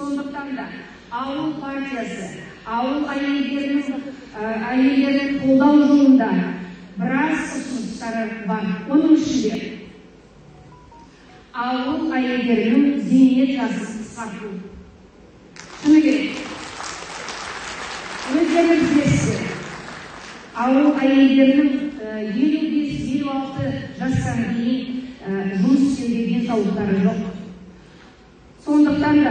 Сондықтан да ауыл партиясы ауыл әйелдерін қолдау жолында біраз ұсыныстары бар. Оның ішінде ауыл әйелдерінің зейнет жасын қысқарту. Шыны керек, өздеріңіз білесіздер, ауыл әйелдерінің 55-56 жастан кейін жұмыс істеуге денсаулықтары жоқ. Сондықтан да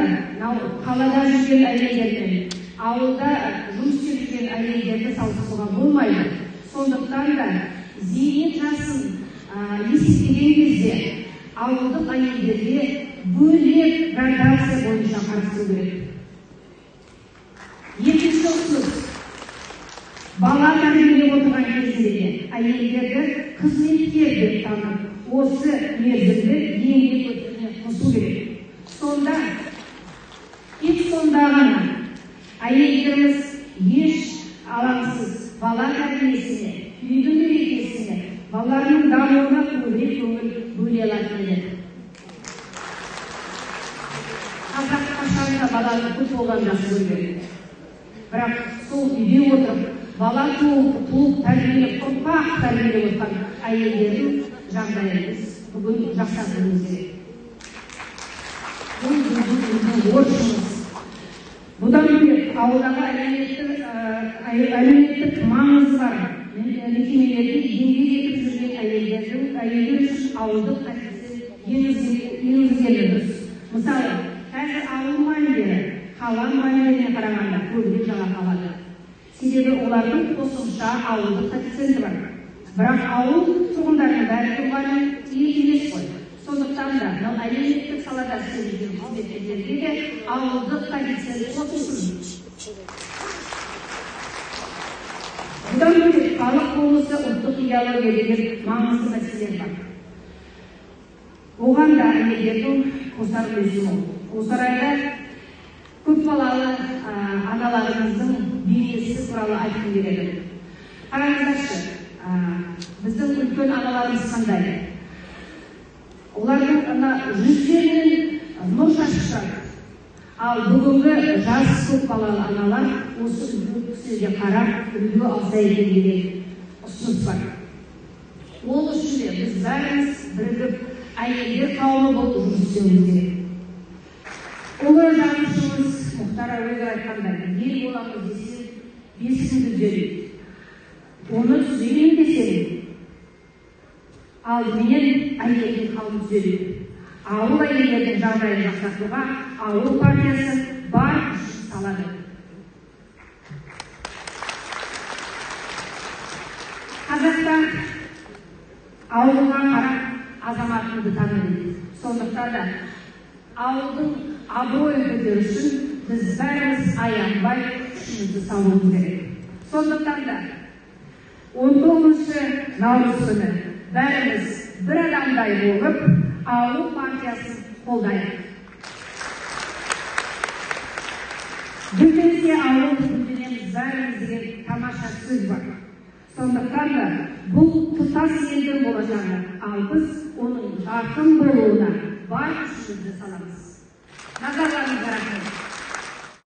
қалада жүрген әйелдермен ауылда жұмыс істеп жүрген әйелдерді салыстыруға болмайды. Сондықтан да зейнет жасын есептеген кезде ауылдық әйелдерге бөлек градация бойынша қарастыру керек. Екінші ұсыныс, бала тәрбиелеп отырған кезінде де әйелдерді қызметкер деп танып, осы мерзімді еңбек өтіліне қосу керек. Сонда, тек сонда ғана әйелдеріміз еш алаңсыз бала тәрбиесіне, үйдің берекесіне, балаларының дамуына көбірек көңіл бөле алатын еді. Қазақ қашан да баланы көп болған жақсы көрген. Бірақ сол үйде отырып, бала туып тәрбиелеп, ұрпақ тәрбиелеп отқан әйелдердің жағдайын біз бүгін жақсартуымыз керек. Бұл біздің борышымыз. Бұдан бөлек ауылдағы әлеуметтік маңызы бар мекемелерде еңбек етіп жүрген әйелдер үшін ауылдық коэффициент енгізгені дұрыс. Мысалы, қазір ауыл мұғалімдері қала мұғалімдеріне қарағанда көбірек жалақы алады. Себебі олардың қосымша ауылдық коэффициенті бар. Бірақ ауыл тұрғындарының бәрі мұғалім емес қой. Сондықтан да мынау әлеуметтік салада істеп жүрген қызметкерлерге де ауылдық коэффициент қосылсын. Бұдан бөлек халық болмысы, ұлттық идеология деген маңызды мәселелер бар. Оған да әйелдердің қосар үлесі мол. Осы орайда көпбалалы аналарымыздың бейнесі туралы айтқым келеді. Қараңыздаршы, біздің үлкен аналарымыз қандай? Олардың жүздерінен нұр шашып тұрады. Ал бүгінгі жас көпбалалы аналар осы үлкен кісілерге қарап үлгі алса екен деген ұсыныс бар. Ол үшін де біз бәріміз бірігіп әйелдер қауымы болып жұмыс істеуіміз керек. Ұлы жазушымыз Мұхтар Әуезов айтқандай, ел боламыз десең, бесігіңді түзе дейді. Оны түзеймін десең, алдымен әйелдің халін түзе дейді. Ауыл әйелдердің жағдайын жақсартуға ауыл партиясы бар күшін салады. Қазақстан ауылға қарап азаматыңды таны дейді. Сондықтан да ауылдың абыройын көтеру үшін біз бәріміз аянбай күшімізді салуымыз керек. Сондықтан да 19 наурыз күні бәріміз бір адамдай болып ауыл партиясын қолдайық. Гүлденсе ауыл, гүлденеміз бәріміз деген тамаша сөз бар. Сондықтан да бұл тұтас елдің болашағы, ал біз оның жарқын болуына бар күшімізді саламыз. Назарларыңызға рахмет.